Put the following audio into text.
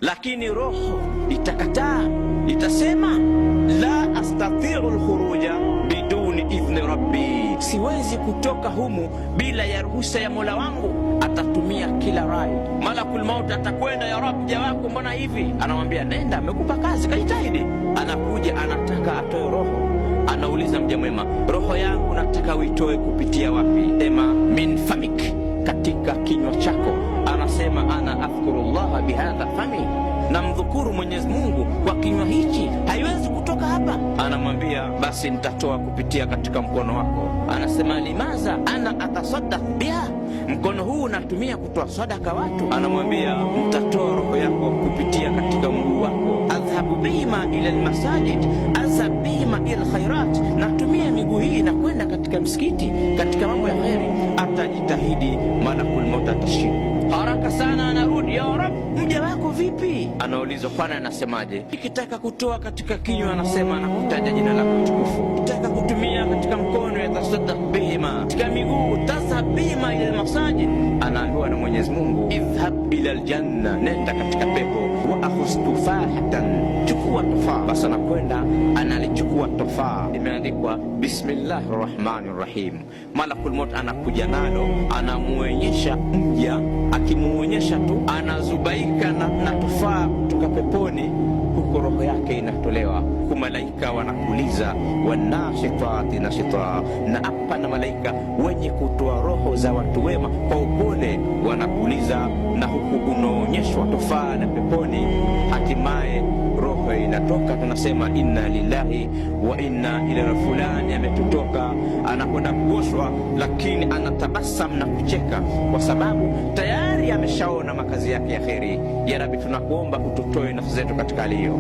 Lakini roho itakataa, itasema la astatiu lkhuruja biduni idhni rabbi, siwezi kutoka humu bila ya ruhusa ya mola wangu. Atatumia kila rai. Malakul maut atakwenda, ya Rab, mja wako mbona hivi? Anamwambia nenda, amekupa kazi, kajitahidi. Anakuja anataka atoe roho, anauliza mja mwema, roho yangu nataka uitoe kupitia wapi? Sema min famik, katika kinywa chako. Anasema ana adhkurullaha bihadha fami, namdhukuru Mwenyezi Mungu kwa kinywa hichi, haiwezi kutoka hapa. Anamwambia basi nitatoa kupitia katika mkono wako. Anasema limaza ana atasaddaq biha, mkono huu unatumia kutoa sadaka watu. Anamwambia nitatoa roho yako kupitia katika mguu wako. Adhhabu bihima ila almasajid, adhhab bihima ila alkhairat, natumia miguu hii na kwenda katika msikiti, katika mambo ya kheri. Atajitahidi, malakul maut atashinda haraka sana. Anarudi, ya Rab, mja wako vipi? Anaulizwa, kwani anasemaje? Ikitaka kutoa katika kinywa, anasema anakutaja jina lako tukufu. Ikitaka kutumia katika mkono, yatasaddaq bihima, katika miguu, tazhab bihima ila almasajid. Anaambiwa na Mwenyezi Mungu, idhhab ila aljanna, nenda katika pepo. Wa akhudh tufahatan, chukua tufaa. Basi anakwenda analichukua tufaa, imeandikwa bismillahi rahmani rahim. Malakul maut anakuja nalo, anamuonyesha mja, akimuonyesha tu anazubaika na tufaa kutoka peponi, huko roho yake inatolewa. Huku malaika wanakuliza wanashitati nashita, na hapa na malaika wenye kutoa roho za watu wema kwa upole wanakuliza, na huku unaonyeshwa tufaa la peponi. Hatimaye roho inatoka, tunasema inna lillahi wa inna ilaihi. Fulani ametutoka, anakwenda kuoshwa, lakini anatabasam na kucheka kwa sababu tayari ameshaona makazi yake ya kheri. Ya Rabbi, tunakuomba ututoe nafsi zetu katika hali hiyo.